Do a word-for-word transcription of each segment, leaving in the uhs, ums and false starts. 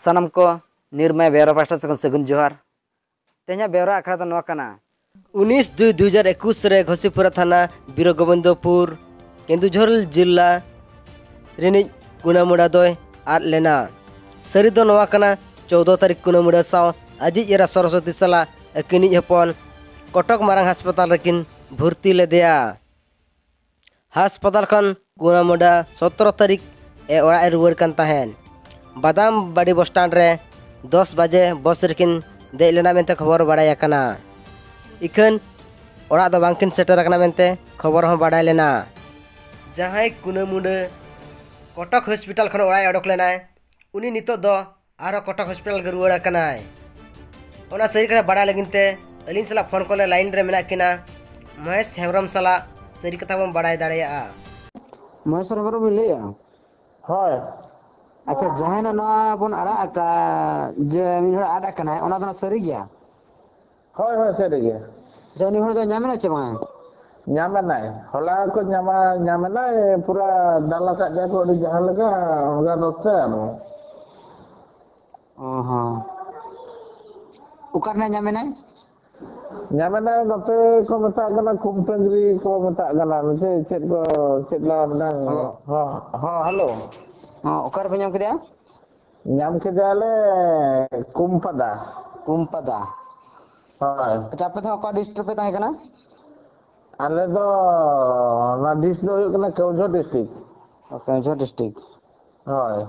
ᱥᱟᱱᱟᱢ ᱠᱚ ᱱᱤᱨᱢᱟᱭ ᱵᱮᱣᱨᱟ ᱯᱟᱦᱴᱟ ᱥᱮᱫ ᱠᱷᱚᱱ ᱥᱟᱹᱜᱩᱱ ᱡᱚᱦᱟᱨ᱾ ᱛᱮᱦᱮᱧᱟᱜ ᱵᱮᱣᱨᱟ ᱟᱠᱷᱲᱟ ᱫᱚ ᱱᱚᱣᱟ ᱠᱟᱱᱟ᱾ ᱩᱱᱤᱥ ᱫᱩᱭ ᱫᱩ ᱦᱟᱡᱟᱨ ᱮᱠᱩᱥ ᱨᱮ ᱜᱷᱚᱥᱤᱯᱩᱨᱟ ᱛᱷᱟᱱᱟ, ᱵᱤᱨᱚ ᱜᱳᱵᱤᱱᱫᱚᱯᱩᱨ, ᱠᱮᱱᱫᱩᱡᱷᱚᱨ ᱡᱤᱞᱟ ᱨᱤᱱᱤᱡ ᱠᱩᱱᱟᱹᱢᱩᱰᱟ ᱫᱚᱭ ᱟᱫ ᱞᱮᱱᱟ᱾ ᱥᱟᱹᱨᱤ ᱫᱚ ᱱᱚᱣᱟ ᱠᱟᱱᱟ, ᱪᱳᱣᱫᱚ ᱛᱟᱹᱨᱤᱠᱷ ᱠᱩᱱᱟᱹᱢᱩᱰᱟ ᱥᱟᱶ ᱟᱡᱤᱡ ᱮᱨᱟ ᱥᱚᱨᱚᱥᱚᱛᱤ ᱥᱟᱞᱟᱜ ᱟᱹᱠᱤᱱᱤᱡ ᱦᱚᱯᱚᱱ ᱠᱚᱴᱚᱠ ᱢᱟᱨᱟᱝ ᱦᱟᱥᱯᱟᱛᱟᱞ ᱨᱮᱠᱤᱱ ᱵᱷᱚᱨᱛᱤ ᱞᱮᱫᱮᱭᱟ᱾ ᱦᱟᱥᱯᱟᱛᱟᱞ ᱠᱷᱚᱱ ᱠᱩᱱᱟᱹᱢᱩᱰᱟ ᱥᱚᱛᱨᱚ ᱛᱟᱹᱨᱤᱠᱷ ᱮ ᱚᱲᱟᱜ ᱮ ᱨᱩᱣᱟᱹᱲ ᱠᱟᱱ ᱛᱟᱦᱮᱸᱫ᱾ ᱵᱟᱫᱟᱢ ᱵᱟᱲᱤ ᱵᱚᱥ ᱥᱴᱮᱱᱰ ᱨᱮ ᱫᱚᱥ ᱵᱟᱡᱮ ᱵᱚᱥ ᱨᱮᱠᱤᱱ ᱫᱮᱡ ᱞᱮᱱᱟ ᱢᱮᱱᱛᱮ ᱠᱷᱚᱵᱚᱨ ᱵᱟᱲᱟᱭ ᱟᱠᱟᱱᱟ᱾ ᱤᱠᱷᱟᱹᱱ ᱚᱲᱟᱜ ᱫᱚ ᱵᱟᱝᱠᱤᱱ ᱥᱮᱴᱮᱨ ᱟᱠᱟᱱᱟ ᱢᱮᱱᱛᱮ ᱠᱷᱚᱵᱚᱨ ᱦᱚᱸ ᱵᱟᱰᱟᱭ ᱞᱮᱱᱟ᱾ ᱡᱟᱦᱟᱸᱭ ᱠᱩᱱᱟᱹᱢᱩᱰᱟᱹ ᱠᱚᱴᱚᱠ ᱦᱚᱥᱯᱤᱴᱟᱞ ᱠᱷᱚᱱ ᱚᱲᱟᱜ ᱮ ᱚᱰᱚᱠ ᱞᱮᱱᱟᱭ, ᱩᱱᱤ ᱱᱤᱛᱚᱜ ᱫᱚ ᱟᱨᱦᱚᱸ ᱠᱚᱴᱚᱠ ᱦᱚᱥᱯᱤᱴᱟᱞ ᱜᱮ ᱨᱩᱣᱟᱹᱲ ᱟᱠᱟᱱᱟᱭ᱾ ᱚᱱᱟ ᱥᱟᱹᱨᱤ ᱠᱟᱛᱷᱟ ᱵᱟᱲᱟᱭ ᱞᱟᱹᱜᱤᱫ ᱛᱮ ᱟᱹᱞᱤᱧ ᱥᱟᱞᱟᱜ ᱯᱷᱳᱱ ᱠᱚᱞ ᱨᱮ ᱞᱟᱭᱤᱱ ᱨᱮ ᱢᱮᱱᱟᱜ ᱠᱤᱱᱟ ᱢᱚᱦᱮᱥ ᱦᱮᱢᱵᱨᱚᱢ ᱥᱟᱞᱟᱜ ᱥᱟᱹᱨᱤ ᱠᱟᱛᱷᱟ ᱵᱚᱱ ᱵᱟᱲᱟᱭ ᱫᱟᱲᱮᱭᱟᱜᱼᱟ᱾ ᱢᱚᱦᱮᱥ ᱦᱮᱢᱵᱨᱚᱢ ᱵᱤᱱ ᱞᱟᱹᱭᱮᱜᱼᱟ? ᱦᱳᱭ᱾ ᱟᱪᱪᱷᱟ, ᱡᱟᱦᱟᱸᱭ ᱱᱟᱜ ᱱᱚᱣᱟ ᱵᱚᱱ ᱟᱲᱟᱜ ᱟᱠᱟᱫ, ᱡᱮ ᱢᱤᱫ ᱦᱚᱲ ᱟᱫ ᱟᱠᱟᱱᱟᱭ, ᱚᱱᱟ ᱫᱚ ᱱᱟᱜ ᱥᱟᱹᱨᱤ ᱜᱮᱭᱟ? ᱦᱳᱭ, ᱦᱳᱭ, ᱥᱟᱹᱨᱤ ᱜᱮ᱾ ᱟᱪᱪᱷᱟ, ᱩᱱᱤ ᱦᱚᱲ ᱫᱚ ᱧᱟᱢᱮᱱᱟ ᱪᱮ ᱵᱟᱝ? ᱧᱟᱢᱮᱱᱟᱭ, ᱦᱚᱞᱟ ᱠᱚ ᱧᱟᱢᱟ, ᱧᱟᱢᱮᱱᱟᱭ, ᱯᱩᱨᱟ ᱫᱟᱞ ᱟᱠᱟᱫ ᱫᱮᱭᱟ ᱠᱚ ᱟᱹᱰᱤ ᱡᱟᱦᱟᱸ ᱞᱮᱠᱟ, ᱚᱱᱠᱟ ᱫᱚᱥ ᱛᱮ ᱟᱨ ᱚ ᱦᱚᱸ᱾ ᱚᱠᱟ ᱨᱮᱱᱟᱜ ᱧᱟᱢᱮᱱᱟᱭ? ᱧᱟᱢᱮᱱᱟᱭ ᱱᱚᱛᱮ ᱠᱚ ᱢᱮᱛᱟᱜ ᱠᱟᱱᱟ, ᱠᱷᱩᱢᱴᱟᱹᱝᱜᱽᱨᱤ ᱠᱚ ᱢᱮᱛᱟᱜ ᱠᱟᱱᱟ᱾ ᱢᱤᱫᱴᱮᱡ ᱪᱮᱫ ᱠᱚ, ᱪᱮᱫ ᱞᱮᱠᱟ ᱢᱤᱫᱴᱟᱝ, ᱦᱮᱞᱳ᱾ ᱦᱚᱸ, ᱦᱚᱸ, ᱦᱮᱞᱳ᱾ ᱦᱚᱸ, ᱚᱠᱟ ᱨᱮᱯᱮ ᱧᱟᱢ ᱠᱮᱫᱮᱭᱟ? ᱧᱟᱢ ᱠᱮᱫᱮᱭᱟᱞᱮ ᱠᱩᱢᱯᱟᱫᱟ᱾ ᱠᱩᱢᱯᱟᱫᱟ᱾ ᱦᱳᱭ᱾ ᱟᱪᱪᱷᱟ, ᱟᱯᱮ ᱫᱚ ᱚᱠᱟ ᱰᱤᱥᱴᱨᱤᱠᱴ ᱯᱮ ᱛᱟᱦᱮᱸ ᱠᱟᱱᱟ? ᱟᱞᱮ ᱫᱚ, ᱚᱱᱟ ᱰᱤᱥᱴᱨᱤᱠᱴ ᱫᱚ ᱦᱩᱭᱩᱜ ᱠᱟᱱᱟ ᱠᱮᱣᱡᱷᱚᱨ ᱰᱤᱥᱴᱨᱤᱠᱴ᱾ ᱚ, ᱠᱮᱣᱡᱷᱚᱨ ᱰᱤᱥᱴᱨᱤᱠᱴ᱾ ᱦᱳᱭ᱾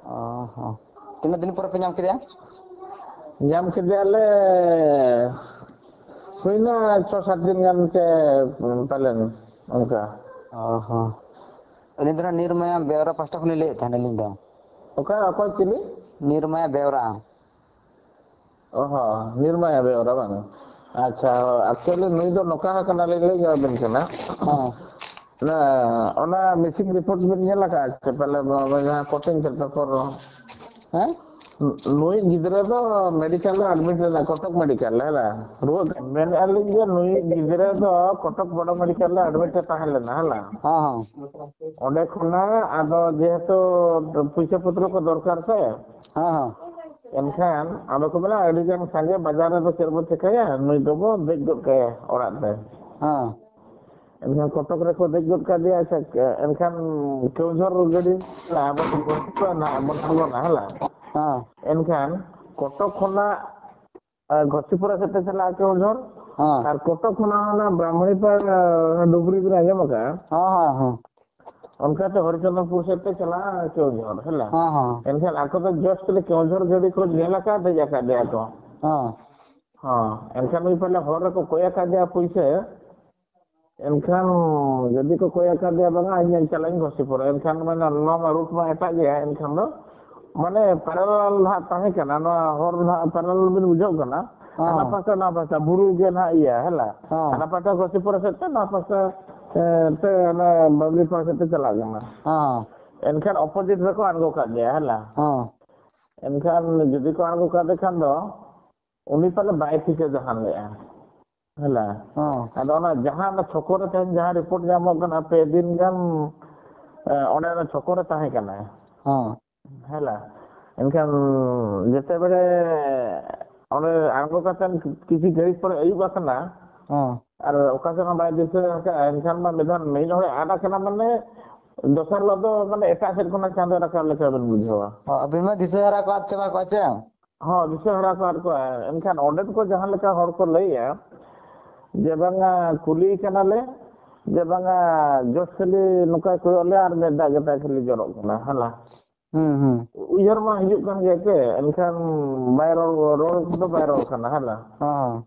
ᱚ ᱦᱚᱸ᱾ ᱛᱤᱱᱟᱹᱜ ᱫᱤᱱ ᱯᱚᱨᱮ ᱯᱮ ᱧᱟᱢ ᱠᱮᱫᱮᱭᱟ? ᱧᱟᱢ ᱠᱮᱫᱮᱭᱟᱞᱮ ᱦᱩᱭᱱᱟ ᱪᱷᱚ ᱥᱟᱛ ᱫᱤᱱ ᱜᱟᱱ ᱪᱮ ᱯᱟᱞᱮᱱ ᱚᱱᱠᱟ᱾ ᱚ ᱦᱚᱸ᱾ ᱟᱹᱞᱤᱧ ᱫᱚ ᱱᱟᱦᱟᱜ ᱱᱤᱨᱢᱟᱭᱟ ᱵᱮᱣᱨᱟ ᱯᱟᱥᱴᱟ ᱠᱷᱚᱱᱞᱤᱧ ᱞᱟᱹᱭᱮᱫ ᱛᱟᱦᱮᱱ ᱟᱹᱞᱤᱧ ᱫᱚ᱾ ᱚᱠᱟ, ᱚᱠᱚᱭ ᱪᱤᱞᱤ? ᱱᱤᱨᱢᱟᱭᱟ ᱵᱮᱣᱨᱟ᱾ ᱚ ᱦᱚᱸ, ᱱᱤᱨᱢᱟᱭᱟ ᱵᱮᱣᱨᱟ ᱵᱟᱝ? ᱟᱪᱪᱷᱟ, actually ᱱᱩᱭ ᱫᱚ ᱱᱚᱝᱠᱟ ᱠᱟᱱᱟ, ᱞᱤᱧ ᱞᱟᱹᱭ ᱟᱵᱮᱱ ᱠᱟᱱᱟ᱾ ᱦᱮᱸ᱾ ᱚᱱᱟ, ᱚᱱᱟ missing report ᱵᱮᱱ ᱧᱮᱞ ᱟᱠᱟᱫᱼᱟ ᱥᱮ? ᱯᱟᱞᱮ ᱡᱟᱦᱟᱸ ᱠᱳᱪᱤᱝ ᱥᱮᱱᱴᱟᱨ ᱠᱚᱨᱮ᱾ ᱦᱮᱸ? ᱱᱩᱭ ᱜᱤᱫᱽᱨᱟᱹ ᱫᱚ ᱢᱮᱰᱤᱠᱮᱞ ᱨᱮ ᱟᱰᱢᱤᱴ ᱞᱮᱱᱟ, ᱠᱚᱴᱚᱠ ᱢᱮᱰᱤᱠᱮᱞ ᱨᱮ, ᱦᱮᱞᱟ᱾ ᱨᱩᱣᱟᱹᱜ ᱠᱟᱱ ᱢᱮᱱᱮᱫᱼᱟ ᱞᱤᱧ ᱡᱮ ᱱᱩᱭ ᱜᱤᱫᱽᱨᱟᱹ ᱫᱚ ᱠᱚᱴᱚᱠ ᱵᱚᱲᱚ ᱢᱮᱰᱤᱠᱮᱞ ᱨᱮ ᱟᱰᱢᱤᱴ ᱮ ᱛᱟᱦᱮᱸ ᱞᱮᱱᱟ, ᱦᱮᱞᱟ᱾ ᱦᱮᱸ, ᱦᱮᱸ᱾ ᱚᱸᱰᱮ ᱠᱷᱚᱱᱟᱜ ᱟᱫᱚ ᱡᱮᱦᱮᱛᱩ ᱯᱩᱭᱥᱟᱹ ᱯᱚᱛᱨᱚ ᱠᱚ ᱫᱚᱨᱠᱟᱨ ᱥᱮ, ᱦᱮᱸ, ᱦᱮᱸ᱾ ᱮᱱᱠᱷᱟᱱ ᱟᱫᱚ ᱠᱚ ᱢᱮᱱᱟ, "ᱟᱹᱰᱤ ᱜᱟᱱ ᱥᱟᱸᱜᱮ ᱵᱟᱡᱟᱨ ᱨᱮᱫᱚ ᱪᱮᱫ ᱵᱚ ᱪᱤᱠᱟᱹᱭᱟ, ᱱᱩᱭ ᱫᱚᱵᱚ ᱫᱮᱡ ᱜᱚᱫ ᱠᱟᱭᱟ ᱚᱲᱟᱜ ᱨᱮ᱾" ᱦᱮᱸ᱾ ᱮᱱᱠᱷᱟᱱ ᱠᱚᱴᱚᱠ ᱨᱮᱠᱚ ᱫᱮᱡ ᱜᱚᱫ ᱠᱟᱫᱮᱭᱟ᱾ ᱟᱪᱪᱷᱟ, ᱮᱱᱠᱷᱟᱱ ᱠᱮᱣᱡᱷᱚᱨ ᱜᱟᱹᱰᱤ ᱟᱵᱚ ᱵᱚᱱ ᱟᱬᱜᱚᱱᱟ, ᱦᱮᱞᱟ᱾ ᱦᱮᱸ᱾ ᱮᱱᱠᱷᱟᱱ ᱠᱚᱴᱚᱠ ᱠᱷᱚᱱᱟᱜ, ᱟᱨ ᱜᱷᱚᱥᱤᱯᱩᱨᱟ ᱥᱮᱫ ᱛᱮ ᱪᱟᱞᱟᱜᱼᱟ ᱠᱮᱣᱡᱷᱚᱨ᱾ ᱦᱮᱸ᱾ ᱟᱨ ᱠᱚᱴᱚᱠ ᱠᱷᱚᱱᱟᱜ ᱚᱱᱟ ᱵᱨᱟᱦᱢᱚᱬᱤᱯᱟᱲ, ᱟᱨ ᱰᱩᱵᱽᱨᱤ ᱵᱤᱱ ᱟᱸᱡᱚᱢ ᱟᱠᱟᱫᱼᱟ? ᱦᱮᱸ, ᱦᱮᱸ, ᱦᱮᱸ᱾ ᱚᱱᱠᱟᱛᱮ ᱦᱚᱨᱤᱪᱚᱸᱫᱨᱚᱯᱩᱨ ᱥᱮᱫ ᱛᱮ ᱪᱟᱞᱟᱜᱼᱟ ᱠᱮᱣᱡᱷᱚᱨ, ᱦᱮᱞᱟ᱾ ᱦᱮᱸ, ᱦᱮᱸ᱾ ᱮᱱᱠᱷᱟᱱ ᱟᱠᱚ ᱫᱚ just ᱠᱷᱟᱹᱞᱤ ᱠᱮᱣᱡᱷᱚᱨ ᱜᱟᱹᱰᱤ ᱠᱚ ᱧᱮᱞ ᱟᱠᱟᱫ, ᱫᱮᱡ ᱟᱠᱟᱫ ᱫᱮᱭᱟ ᱠᱚ᱾ ᱦᱮᱸ᱾ ᱦᱚᱸ, ᱮᱱᱠᱷᱟᱱ ᱩᱱᱤ ᱯᱟᱞᱮ ᱦᱚᱨ ᱨᱮᱠᱚ ᱠᱚᱭ ᱟᱠᱟᱫ ᱫᱮᱭᱟ ᱯᱩᱭᱥᱟᱹ᱾ ᱮᱱᱠᱷᱟᱱ ᱡᱩᱫᱤ ᱠᱚ ᱠᱚᱭ ᱟᱠᱟᱫ ᱫᱮᱭᱟ, "ᱵᱟᱝᱟ, ᱤᱧ ᱪᱟᱞᱟᱜ ᱟᱹᱧ ᱜᱷᱚᱥᱤᱯᱩᱨᱟ", ᱮᱱᱠᱷᱟᱱ ᱢᱟᱱᱮ ᱱᱚᱣᱟ ᱢᱟ route ᱢᱟ ᱮᱴᱟᱜ ᱜᱮᱭᱟ, ᱮᱱᱠᱷᱟᱱ ᱫᱚ ᱢᱟᱱᱮ parallel ᱱᱟᱦᱟᱜ ᱛᱟᱦᱮᱸ ᱠᱟᱱᱟ, ᱱᱚᱣᱟ ᱦᱚᱨ ᱱᱟᱦᱟᱜ parallel ᱵᱤᱱ ᱵᱩᱡᱷᱟᱹᱣ ᱠᱟᱱᱟ᱾ ᱦᱮᱸ᱾ ᱦᱟᱱᱟ ᱯᱟᱥᱴᱟ, ᱱᱚᱣᱟ ᱯᱟᱥᱴᱟ ᱵᱩᱨᱩ ᱜᱮ ᱱᱟᱦᱟᱜ ᱤᱭᱟᱹ, ᱦᱮᱞᱟ᱾ ᱦᱮᱸ᱾ ᱦᱟᱱᱟ ᱯᱟᱥᱴᱟ ᱜᱷᱚᱥᱤᱯᱩᱨᱟ ᱥᱮᱫ ᱛᱮ, ᱱᱚᱣᱟ ᱯᱟᱥᱴᱟ, ᱮ, ᱛᱮ ᱚᱱᱟ ᱵᱟᱵᱽᱞᱤ ᱯᱟᱲ ᱥᱮᱫ ᱛᱮ ᱪᱟᱞᱟᱜ ᱠᱟᱱᱟ᱾ ᱦᱮᱸ᱾ ᱮᱱᱠᱷᱟᱱ opposite ᱨᱮᱠᱚ ᱟᱬᱜᱚ ᱠᱟᱜ ᱜᱮᱭᱟ, ᱦᱮᱞᱟ᱾ ᱦᱮᱸ᱾ ᱮᱱᱠᱷᱟᱱ ᱡᱩᱫᱤ ᱠᱚ ᱟᱬᱜᱚ ᱠᱟᱫᱮ ᱠᱷᱟᱱ ᱫᱚ, ᱩᱱᱤ ᱯᱟᱞᱮ ᱵᱟᱭ ᱴᱷᱤᱠᱟᱹ ᱡᱟᱦᱟᱱ ᱞᱮᱜᱼᱟ, ᱦᱮᱞᱟ᱾ ᱦᱮᱸ᱾ ᱟᱫᱚ ᱚᱱᱟ ᱡᱟᱦᱟᱸ ᱚᱱᱟ ᱪᱷᱚᱠᱚ ᱨᱮ ᱛᱮᱦᱮᱧ ᱡᱟᱦᱟᱸ report ᱧᱟᱢᱚᱜ ᱠᱟᱱᱟ, ᱯᱮ ᱫᱤᱱ ᱜᱟᱱ, ᱮ, ᱚᱸᱰᱮ ᱚᱱᱟ ᱪᱷᱚᱠᱚ ᱨᱮ ᱛᱟᱦᱮᱸ ᱠᱟᱱᱟᱭ᱾ ᱦᱮᱸ᱾ ᱦᱮᱞᱟ᱾ ᱮᱱᱠᱷᱟᱱ ᱡᱮᱛᱮ ᱵᱮᱲᱮ ᱚᱸᱰᱮ ᱟᱬᱜᱚ ᱠᱟᱛᱮ ᱠᱤᱪᱷᱩ ᱜᱷᱟᱹᱲᱤᱡ ᱯᱚᱨᱮ ᱟᱹᱭᱩᱵ ᱟᱠᱟᱱᱟ᱾ ᱦᱮᱸ᱾ ᱟᱨ ᱚᱠᱟ ᱥᱮᱫ ᱦᱚᱸ ᱵᱟᱭ ᱫᱤᱥᱟᱹ ᱟᱠᱟᱫᱼᱟ᱾ ᱮᱱᱠᱷᱟᱱ ᱢᱟ ᱢᱤᱫ ᱫᱷᱟᱣ ᱢᱤᱫ ᱦᱚᱲᱮ ᱟᱫ ᱟᱠᱟᱱᱟ, ᱢᱟᱱᱮ ᱫᱚᱥᱟᱨ ᱦᱤᱞᱳᱜ ᱫᱚ ᱢᱟᱱᱮ ᱮᱴᱟᱜ ᱥᱮᱫ ᱠᱷᱚᱱᱟᱜ ᱪᱟᱸᱫᱚ ᱨᱟᱠᱟᱵ ᱞᱮᱠᱟ ᱵᱮᱱ ᱵᱩᱡᱷᱟᱹᱣᱟ᱾ ᱚ, ᱟᱹᱵᱤᱱ ᱢᱟ ᱫᱤᱥᱟᱹ ᱦᱟᱨᱟ ᱠᱚ ᱟᱫ ᱪᱟᱵᱟ ᱠᱚᱜᱼᱟ ᱪᱮ? ᱦᱚᱸ, ᱫᱤᱥᱟᱹ ᱦᱟᱨᱟ ᱠᱚ ᱟᱫ ᱠᱚᱣᱟ᱾ ᱮᱱᱠᱷᱟᱱ ᱚᱸᱰᱮᱱ ᱠᱚ ᱡᱟᱦᱟᱸ ᱞᱮᱠᱟ ᱦᱚᱲ ᱠᱚ ᱞᱟᱹᱭᱮᱜᱼᱟ ᱡᱮ ᱵᱟᱝᱟ ᱠᱩᱞᱤ ᱠᱟᱱᱟᱞᱮ, ᱡᱮ ᱵᱟᱝᱟ ᱡᱚᱥ ᱠᱷᱟᱹᱞᱤ ᱱᱚᱝᱠᱟᱭ ᱠᱚᱭᱚᱜ ᱞᱮᱭᱟ ᱟᱨ ᱢᱮᱫ ᱫᱟᱜ ᱜᱮᱛᱟᱭ ᱠᱷᱟᱹᱞᱤ ᱡᱚᱨᱚᱜ ᱠᱟᱱᱟ, ᱦᱮᱞᱟ᱾ ᱦᱩᱸ, ᱦᱩᱸ᱾ ᱩᱭᱦᱟᱹᱨ ᱢᱟ ᱦᱤᱡᱩᱜ ᱠᱟᱱ ᱜᱮᱭᱟ ᱪᱮ, ᱮᱱᱠᱷᱟᱱ ᱵᱟᱭ ᱨᱚᱲ, ᱨᱚᱲ ᱫᱚ ᱵᱟᱭ ᱨᱚᱲ ᱠᱟᱱᱟ, ᱦᱮᱞᱟ᱾ ᱦᱚᱸ᱾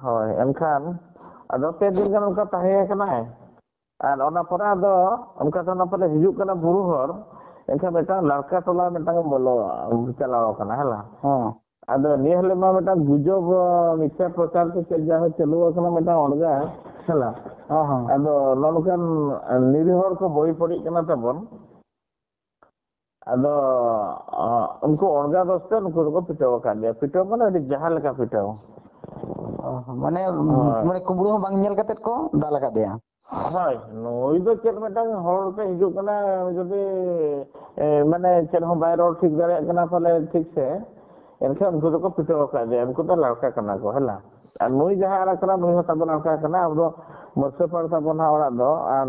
ᱦᱳᱭ, ᱮᱱᱠᱷᱟᱱ ᱟᱫᱚ ᱯᱮ ᱫᱤᱱ ᱜᱟᱱ ᱚᱱᱠᱟ ᱛᱟᱦᱮᱸ ᱠᱟᱱᱟᱭ᱾ ᱟᱨ ᱚᱱᱟ ᱯᱚᱨᱮ ᱟᱫᱚ ᱚᱱᱠᱟ ᱛᱮ ᱚᱱᱟ ᱯᱚᱨᱮ ᱦᱤᱡᱩᱜ ᱠᱟᱱᱟ ᱵᱩᱨᱩ ᱦᱚᱨ, ᱮᱱᱠᱷᱟᱱ ᱢᱤᱫᱴᱟᱝ ᱞᱟᱲᱠᱟ ᱴᱚᱞᱟ ᱢᱤᱫᱴᱟᱝ ᱮ ᱵᱚᱞᱚ ᱪᱟᱞᱟᱣ ᱠᱟᱱᱟ, ᱦᱮᱞᱟ᱾ ᱦᱚᱸ᱾ ᱟᱫᱚ ᱱᱤᱭᱟᱹ ᱦᱤᱞᱳᱜ ᱢᱟ ᱢᱤᱫᱴᱟᱝ ᱜᱩᱡᱚᱵ, ᱢᱤᱛᱷᱭᱟ ᱯᱨᱚᱪᱟᱨ ᱥᱮ ᱪᱮᱫ ᱡᱟᱦᱟᱸ ᱪᱟᱹᱞᱩ ᱟᱠᱟᱱᱟ ᱢᱤᱫᱴᱟᱝ ᱚᱲᱜᱟ, ᱦᱮᱞᱟ᱾ ᱦᱚᱸ, ᱦᱚᱸ᱾ ᱟᱫᱚ ᱱᱚᱜᱼᱚ ᱱᱚᱝᱠᱟᱱ ᱱᱤᱨᱤᱦ ᱦᱚᱲ ᱠᱚ ᱵᱚᱦᱤ ᱯᱚᱲᱤᱜ ᱠᱟᱱᱟ ᱛᱟᱵᱚᱱ᱾ ᱟᱫᱚ ᱩᱱᱠᱩ ᱚᱲᱜᱟ ᱫᱚᱥᱛᱮ ᱱᱩᱠᱩ ᱫᱚᱠᱚ ᱯᱤᱴᱟᱹᱣ ᱟᱠᱟᱫ ᱞᱮᱭᱟ᱾ ᱯᱤᱴᱟᱹᱣ ᱢᱟᱱᱮ ᱟᱹᱰᱤ ᱡᱟᱦᱟᱸ ᱞᱮᱠᱟ ᱯᱤᱴᱟᱹᱣ᱾ ᱢᱟᱱᱮ ᱢᱟᱱᱮ ᱠᱩᱢᱵᱽᱲᱩ ᱦᱚᱸ ᱵᱟᱝ ᱧᱮᱞ ᱠᱟᱛᱮᱫ ᱠᱚ ᱫᱟᱞ ᱟᱠᱟᱫᱮᱭᱟ᱾ ᱦᱳᱭ, ᱱᱩᱭ ᱫᱚ ᱪᱮᱫ ᱢᱤᱫᱴᱟᱝ ᱦᱚᱲ ᱛᱮ ᱦᱤᱡᱩᱜ ᱠᱟᱱᱟ, ᱡᱩᱫᱤ ᱢᱟᱱᱮ ᱪᱮᱫ ᱦᱚᱸ ᱵᱟᱭ ᱨᱚᱲ ᱴᱷᱤᱠ ᱫᱟᱲᱮᱭᱟᱜ ᱠᱟᱱᱟ ᱯᱟᱞᱮ ᱴᱷᱤᱠ ᱥᱮ, ᱮᱱᱠᱷᱟᱱ ᱩᱱᱠᱩ ᱫᱚᱠᱚ ᱯᱤᱴᱟᱹᱣ ᱟᱠᱟᱫ ᱞᱮᱭᱟ᱾ ᱩᱱᱠᱩ ᱫᱚ ᱞᱟᱲᱠᱟ ᱠᱟᱱᱟ ᱠᱚ, ᱦᱮᱞᱟ᱾ ᱟᱨ ᱱᱩᱭ ᱡᱟᱦᱟᱸ ᱟᱲᱟᱜ ᱠᱟᱱᱟ, ᱱᱩᱭ ᱦᱚᱸ ᱛᱟᱵᱚ ᱞᱟᱲᱠᱟ ᱠᱟᱱᱟ᱾ ᱟᱵᱚ ᱫᱚ ᱢᱟᱹᱨᱥᱟᱹ ᱯᱟᱲ ᱛᱟᱵᱚᱱ ᱦᱟᱸᱜ ᱚᱲᱟᱜ ᱫᱚ, ᱟᱨ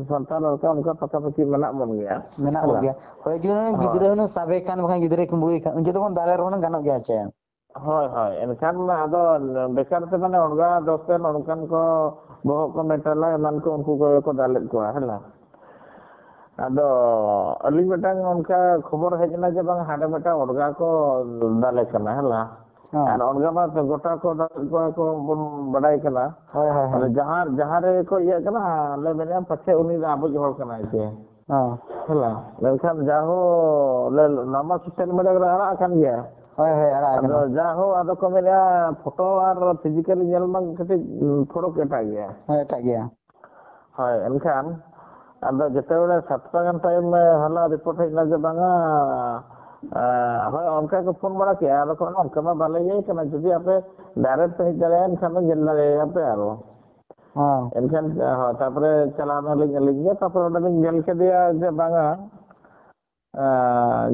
ᱥᱟᱱᱛᱟᱲ ᱞᱟᱲᱠᱟ ᱚᱱᱠᱟ ᱯᱟᱠᱟᱯᱟᱠᱤ ᱢᱮᱱᱟᱜ ᱵᱚᱱ ᱜᱮᱭᱟ, ᱢᱮᱱᱟᱜ ᱵᱚᱱ ᱜᱮᱭᱟ᱾ ᱦᱳᱭ, ᱡᱩᱫᱤ ᱜᱤᱫᱽᱨᱟᱹ ᱦᱩᱱᱟᱹᱝ ᱥᱟᱵᱮ ᱠᱷᱟᱱ, ᱵᱟᱠᱷᱟᱱ ᱜᱤᱫᱽᱨᱟᱹ ᱠᱩᱢᱵᱽᱲᱩᱭᱮ ᱠᱷᱟᱱ, ᱩᱱ ᱡᱚᱠᱷᱚᱱ ᱫᱟᱞᱮ ᱨᱮᱦᱚᱸ ᱜᱟᱱᱚᱜ ᱜᱮᱭᱟ ᱪᱮ? ᱦᱳᱭ, ᱦᱳᱭ᱾ ᱮᱱᱠᱷᱟᱱ ᱟᱫᱚ ᱵᱮᱠᱟᱨ ᱛᱮ ᱢᱟᱱᱮ ᱚᱱᱠᱟ ᱫᱚᱥ ᱛᱮ ᱱᱚᱝᱠᱟᱱ ᱠᱚ ᱵᱚᱦᱚᱜ ᱠᱚ ᱢᱮᱴᱟᱞᱟ ᱮᱢᱟᱱ ᱠᱚ, ᱩᱱᱠᱩ ᱠᱚᱜᱮ ᱠᱚ ᱫᱟᱞᱮᱫ ᱠᱚᱣᱟ, ᱦᱮᱸ ᱞᱟ᱾ ᱟᱫᱚ ᱟᱹᱞᱤᱧ ᱢᱤᱫᱴᱟᱝ ᱚᱱᱠᱟ ᱠᱷᱚᱵᱚᱨ ᱦᱮᱡ ᱮᱱᱟ ᱡᱮ ᱵᱟᱝ ᱦᱟᱸᱰᱮ ᱢᱤᱫᱴᱟᱝ ᱚᱲᱜᱟ ᱠᱚ ᱫᱟᱞᱮ ᱠᱟᱱᱟ, ᱦᱮᱸ ᱞᱟ᱾ ᱟᱨ ᱚᱲᱜᱟ ᱢᱟ ᱜᱚᱴᱟ ᱠᱚ ᱫᱟᱞᱮᱫ ᱠᱚᱣᱟ ᱠᱚ ᱵᱚᱱ ᱵᱟᱰᱟᱭ ᱠᱟᱱᱟ᱾ ᱟᱫᱚ ᱡᱟᱦᱟᱸ ᱡᱟᱦᱟᱸ ᱨᱮᱠᱚ ᱤᱭᱟᱹᱜ ᱠᱟᱱᱟ, ᱞᱮ ᱢᱮᱱᱮᱫᱼᱟ ᱯᱟᱪᱷᱮ ᱩᱱᱤ ᱫᱚ ᱟᱵᱚᱭᱤᱡ ᱦᱚᱲ ᱠᱟᱱᱟᱭ ᱪᱮ᱾ ᱦᱮᱸ ᱞᱟ᱾ ᱢᱮᱱᱠᱷᱟᱱ ᱡᱟᱦᱳ ᱞᱮ ᱱᱟᱢᱟ ᱥᱳᱥᱟᱞ ᱢᱤᱰᱤᱭᱟ ᱨᱮ ᱟᱲᱟᱜ ᱟᱠᱟᱱ ᱜᱮᱭᱟ᱾ ᱦᱳᱭ, ᱦᱳᱭ, ᱟᱲᱟᱜ ᱟᱫᱚ ᱟᱠᱟᱱᱟ᱾ ᱡᱟᱦᱳ ᱟᱫᱚ ᱠᱚ ᱢᱮᱱᱮᱫᱼᱟ ᱯᱷᱳᱴᱳ ᱟᱨ ᱯᱷᱤᱡᱤᱠᱟᱞᱤ ᱧᱮᱞ ᱢᱟ ᱠᱟᱹᱴᱤᱡ ᱯᱷᱚᱨᱚᱠ ᱮᱴᱟᱜ ᱜᱮᱭᱟ᱾ ᱦᱳᱭ, ᱮᱴᱟᱜ ᱜᱮᱭᱟ᱾ ᱦᱳᱭ, ᱮᱱᱠᱷᱟᱱ ᱟᱫᱚ ᱡᱮᱛᱮ ᱵᱮᱲᱮ ᱥᱟᱛᱴᱟ ᱜᱟᱱ ᱴᱟᱭᱤᱢ ᱦᱚᱞᱟ ᱨᱤᱯᱳᱨᱴ ᱦᱮᱡ ᱮᱱᱟ ᱡᱮ ᱵᱟᱝᱟ, ᱦᱳᱭ, ᱚᱱᱠᱟ ᱠᱚ ᱯᱷᱳᱱ ᱵᱟᱲᱟ ᱠᱮᱜᱼᱟ᱾ ᱟᱫᱚ ᱠᱚ ᱚᱱᱠᱟ ᱢᱟ ᱵᱟᱞᱮ ᱤᱭᱟᱹᱭ ᱠᱟᱱᱟ, ᱡᱩᱫᱤ ᱟᱯᱮ ᱰᱟᱭᱨᱮᱠᱴ ᱯᱮ ᱦᱮᱡ ᱫᱟᱲᱮᱭᱟᱜᱼᱟ ᱮᱱᱠᱷᱟᱱ ᱫᱚ ᱧᱮᱞ ᱫᱟᱲᱮᱭᱟᱯᱮ ᱟᱨᱚ᱾ ᱦᱚᱸ᱾ ᱮᱱᱠᱷᱟᱱ ᱦᱳᱭ, ᱛᱟᱨᱯᱚᱨᱮ ᱪᱟᱞᱟᱣ ᱱᱟᱞᱤᱧ ᱟᱹᱞᱤᱧ ᱜᱮ, ᱛᱟᱨᱯᱚᱨᱮ ᱚᱸᱰᱮ ᱞᱤᱧ ᱧᱮᱞ ᱠᱮᱫᱮᱭᱟ ᱡᱮ ᱵᱟᱝᱟ,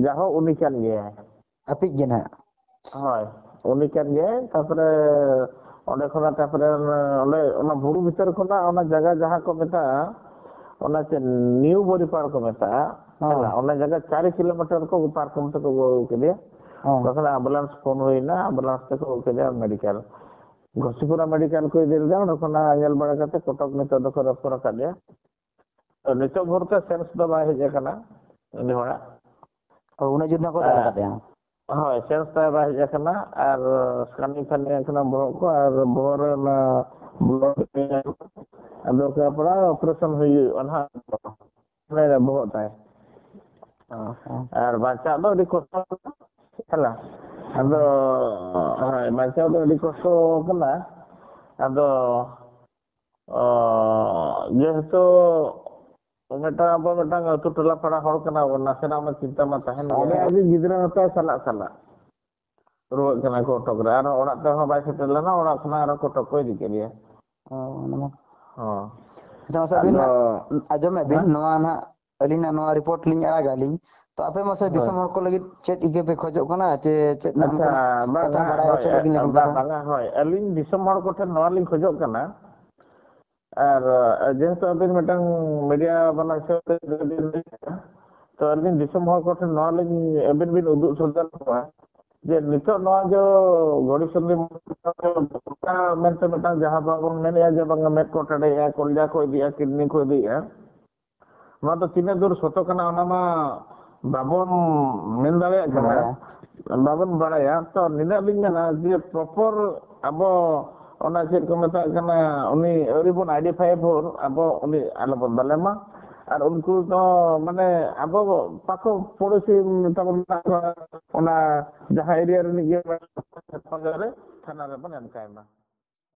ᱡᱟᱦᱳ ᱩᱱᱤ ᱠᱟᱱ ᱜᱮᱭᱟᱭ᱾ ᱟᱯᱤᱡ ᱜᱮ ᱱᱟᱦᱟᱜ᱾ ᱦᱳᱭ, ᱩᱱᱤ ᱠᱟᱱ ᱜᱮᱭᱟᱭ᱾ ᱛᱟᱨᱯᱚᱨᱮ ᱚᱸᱰᱮ ᱠᱷᱚᱱᱟᱜ, ᱛᱟᱨᱯᱚᱨᱮ ᱚᱸᱰᱮ ᱚᱱᱟ ᱵᱩᱨᱩ ᱵᱷᱤᱛᱟᱹᱨ ᱠᱷᱚᱱᱟᱜ ᱚᱱᱟ ᱡᱟᱭᱜᱟ ᱡᱟᱦᱟᱸ ᱠᱚ ᱢᱮᱛᱟᱜᱼᱟ, ᱚᱱᱟ ᱪᱮᱫ ᱱᱤᱭᱩ ᱵᱚᱨᱤᱯᱟᱲ ᱠᱚ ᱢᱮᱛᱟᱜᱼᱟ, ᱦᱮᱸ᱾ ᱚᱱᱟ ᱡᱟᱭᱜᱟ ᱪᱟᱨ ᱠᱤᱞᱳᱢᱤᱴᱟᱨ ᱠᱚ ᱯᱟᱨᱠᱚᱢ ᱛᱮᱠᱚ ᱟᱹᱜᱩ ᱠᱮᱫᱮᱭᱟ᱾ ᱦᱮᱸ᱾ ᱛᱚᱠᱷᱚᱱ ᱟᱢᱵᱩᱞᱟᱱᱥ ᱯᱷᱳᱱ ᱦᱩᱭᱱᱟ, ᱟᱢᱵᱩᱞᱟᱱᱥ ᱛᱮᱠᱚ ᱟᱹᱜᱩ ᱠᱮᱫᱮᱭᱟ ᱢᱮᱰᱤᱠᱮᱞ᱾ ᱜᱷᱚᱥᱤᱯᱩᱨᱟ ᱢᱮᱰᱤᱠᱮᱞ ᱠᱚ ᱤᱫᱤ ᱞᱮᱫᱮᱭᱟ, ᱚᱸᱰᱮ ᱠᱷᱚᱱᱟᱜ ᱧᱮᱞ ᱵᱟᱲᱟ ᱠᱟᱛᱮ ᱠᱚᱴᱚᱠ ᱱᱤᱛᱚᱜ ᱫᱚᱠᱚ ᱨᱮᱯᱷᱟᱨ ᱟᱠᱟᱫᱮᱭᱟ᱾ ᱛᱚ ᱱᱤᱛᱚᱜ ᱵᱷᱳᱨ ᱛᱮ ᱥᱮᱱᱥ ᱫᱚ ᱵᱟᱭ ᱦᱮᱡ ᱟᱠᱟᱱᱟ ᱩᱱᱤ ᱦᱚᱲᱟᱜ᱾ ᱚ, ᱩᱱᱟᱹᱜ ᱡᱳᱨ ᱱᱟᱜ ᱠᱚ ᱫᱟᱞ ᱟᱠᱟᱫᱮᱭᱟ? ᱦᱳᱭ, ᱥᱮᱱᱥ ᱛᱟᱭ ᱵᱟᱭ ᱦᱮᱡ ᱟᱠᱟᱱᱟ᱾ ᱟᱨ ᱥᱠᱟᱱᱤ ᱯᱷᱟᱱᱤ ᱟᱠᱟᱱᱟ ᱵᱚᱦᱚᱜ ᱠᱚ, ᱟᱨ ᱵᱚᱦᱚᱜ ᱨᱮ ᱚᱱᱟ ᱵᱞᱚᱰ ᱟᱨ ᱫᱚᱨᱠᱟᱨ ᱯᱟᱲᱟ ᱚᱯᱟᱨᱮᱥᱚᱱ ᱦᱩᱭᱩᱜᱼᱟ ᱱᱟᱦᱟᱜ᱾ ᱵᱚᱦᱚᱜ ᱛᱟᱭ᱾ ᱟᱨ ᱵᱟᱧᱪᱟᱣ ᱫᱚ ᱟᱹᱰᱤ ᱠᱚᱥᱴᱚ ᱠᱟᱱᱟ᱾ ᱟᱫᱚ ᱦᱳᱭ, ᱵᱟᱧᱪᱟᱣ ᱫᱚ ᱟᱹᱰᱤ ᱠᱚᱥᱴᱚ ᱠᱟᱱᱟ᱾ ᱟᱫᱚ ᱚ, ᱡᱮᱦᱮᱛᱩ ᱢᱤᱫᱴᱟᱝ, ᱟᱵᱚ ᱢᱤᱫᱴᱟᱝ ᱟᱹᱛᱩ ᱴᱚᱞᱟ ᱯᱟᱲᱟ ᱦᱚᱲ ᱠᱟᱱᱟ ᱵᱚᱱ, ᱱᱟᱥᱮᱱᱟᱜ ᱢᱟ ᱪᱤᱱᱛᱟᱹ ᱢᱟ ᱛᱟᱦᱮᱱ ᱜᱮᱭᱟ᱾ ᱟᱹᱰᱤ ᱜᱤᱫᱽᱨᱟᱹ ᱦᱚᱸᱛᱟᱭ ᱥᱟᱞᱟᱜ ᱥᱟᱞᱟᱜ ᱨᱩᱣᱟᱹᱜ ᱠᱟᱱᱟ ᱠᱚᱴᱚᱠ ᱨᱮ, ᱟᱨᱦᱚᱸ ᱚᱲᱟᱜ ᱛᱮᱦᱚᱸ ᱵᱟᱭ ᱥᱮᱴᱮᱨ ᱞᱮᱱᱟ, ᱚᱲᱟᱜ ᱠᱷᱚᱱᱟᱜ ᱟᱨᱦᱚᱸ ᱠᱚᱴᱚᱠ ᱠᱚ ᱤᱫᱤ ᱠᱮᱫᱮᱭᱟ᱾ ᱚ, ᱚᱱᱟ ᱢᱟ᱾ ᱦᱚᱸ᱾ ᱟᱪᱪᱷᱟ, ᱢᱟᱥᱮ ᱟᱹᱵᱤᱱ ᱟᱫᱚ ᱟᱸᱡᱚᱢᱮᱫ ᱵᱤᱱ, ᱦᱮᱸ? ᱱᱚᱣᱟ ᱱᱟᱦᱟᱜ ᱟᱹᱞᱤᱧᱟᱜ ᱱᱚᱣᱟ ᱨᱤᱯᱳᱨᱴ ᱞᱤᱧ ᱟᱲᱟᱜᱟ ᱟᱹᱞᱤᱧ᱾ ᱛᱚ ᱟᱯᱮ ᱢᱟᱥᱮ ᱦᱳᱭ᱾ ᱫᱤᱥᱚᱢ ᱦᱚᱲ ᱠᱚ ᱞᱟᱹᱜᱤᱫ ᱪᱮᱫ ᱤᱠᱟᱹ ᱯᱮ ᱠᱷᱚᱡᱚᱜ ᱠᱟᱱᱟ? ᱪᱮ ᱪᱮᱫ ᱱᱟᱜ ᱟᱪᱪᱷᱟ, ᱚᱱᱠᱟᱱᱟᱜ ᱠᱟᱛᱷᱟ ᱵᱟᱝᱟ, ᱵᱟᱲᱟᱭ ᱦᱳᱭ, ᱦᱚᱪᱚ ᱞᱟᱹᱜᱤᱫ ᱞᱤᱧ ᱮ, ᱟᱹᱜᱩ ᱵᱟ-, ᱠᱟᱫᱟ? ᱵᱟᱝᱟ, ᱦᱳᱭ᱾ ᱟᱹᱞᱤᱧ ᱫᱤᱥᱚᱢ ᱦᱚᱲ ᱠᱚᱴᱷᱮᱱ ᱱᱚᱣᱟ ᱞᱤᱧ ᱠᱷᱚᱡᱚᱜ ᱠᱟᱱᱟ, ᱟᱨ, ᱮ, ᱡᱮᱦᱮᱛᱩ ᱟᱹᱵᱤᱱ ᱢᱤᱫᱴᱟᱝ ᱢᱤᱰᱤᱭᱟ ᱵᱟᱞᱟ ᱦᱤᱥᱟᱹᱵ ᱛᱮ ᱡᱩᱫᱤ ᱵᱤᱱ ᱞᱟᱹᱭᱟ, ᱛᱚ ᱟᱹᱞᱤᱧ ᱫᱤᱥᱚᱢ ᱦᱚᱲ ᱠᱚᱴᱷᱮᱱ ᱱᱚᱣᱟ ᱞᱤᱧ, ᱟᱹᱵᱤᱱ ᱵᱤᱱ ᱩᱫᱩᱜ ᱥᱚᱫᱚᱨ ᱠᱚᱣᱟ ᱡᱮ ᱱᱤᱛᱚᱜ ᱱᱚᱣᱟ ᱡᱚ ᱜᱚᱨᱤᱵ ᱥᱚᱝᱜᱷ ᱢᱚᱦᱚᱞ ᱫᱚ ᱚᱠᱟ ᱢᱮᱱᱛᱮ ᱢᱤᱫᱴᱟᱝ ᱡᱟᱦᱟᱸ ᱵᱟᱵᱚᱱ ᱢᱮᱱᱮᱫᱼᱟ ᱡᱮ ᱵᱟᱝᱟ ᱢᱮᱫ ᱠᱚ ᱴᱮᱰᱮᱡᱼᱟ, ᱠᱚᱞᱡᱟ ᱠᱚ ᱤᱫᱤᱜᱼᱟ, ᱠᱤᱰᱱᱤ ᱠᱚ ᱤᱫᱤᱜᱼᱟ, ᱱᱚᱣᱟ ᱫᱚ ᱛᱤᱱᱟᱹᱜ ᱫᱩᱨ ᱥᱚᱛᱚ ᱠᱟᱱᱟ ᱚᱱᱟ ᱢᱟ ᱵᱟᱵᱚᱱ ᱢᱮᱱ ᱫᱟᱲᱮᱭᱟᱜ ᱠᱟᱱᱟ, ᱵᱟᱲᱟᱭᱟ᱾ ᱵᱟᱵᱚᱱ ᱵᱟᱲᱟᱭᱟ᱾ ᱛᱚ ᱱᱤᱱᱟᱹᱜ ᱞᱤᱧ ᱢᱮᱱᱟ ᱡᱮ ᱯᱨᱚᱯᱚᱨ ᱟᱵᱚ ᱚᱱᱟ ᱪᱮᱫ ᱠᱚ ᱢᱮᱛᱟᱜ ᱠᱟᱱᱟ, ᱩᱱᱤ ᱟᱹᱣᱨᱤ ᱵᱚᱱ ᱟᱭᱰᱮᱱᱴᱤᱯᱷᱟᱭ ᱵᱷᱳᱨ ᱟᱵᱚ ᱩᱱᱤ ᱟᱞᱚᱵᱚᱱ ᱫᱟᱞᱮ ᱢᱟ᱾ ᱟᱨ ᱩᱱᱠᱩ ᱫᱚ ᱢᱟᱱᱮ ᱟᱵᱚ ᱯᱟᱠᱚ ᱯᱚᱲᱚᱥᱤ ᱛᱟᱵᱚᱱ ᱢᱮᱱᱟᱜ ᱠᱚᱣᱟ, ᱚᱱᱟ ᱡᱟᱦᱟᱸ ᱮᱨᱤᱭᱟ ᱨᱤᱱᱤᱡ ᱜᱮ ᱛᱷᱟᱱᱟ ᱨᱮᱵᱚᱱ ᱮᱢ ᱠᱟᱭ ᱢᱟ᱾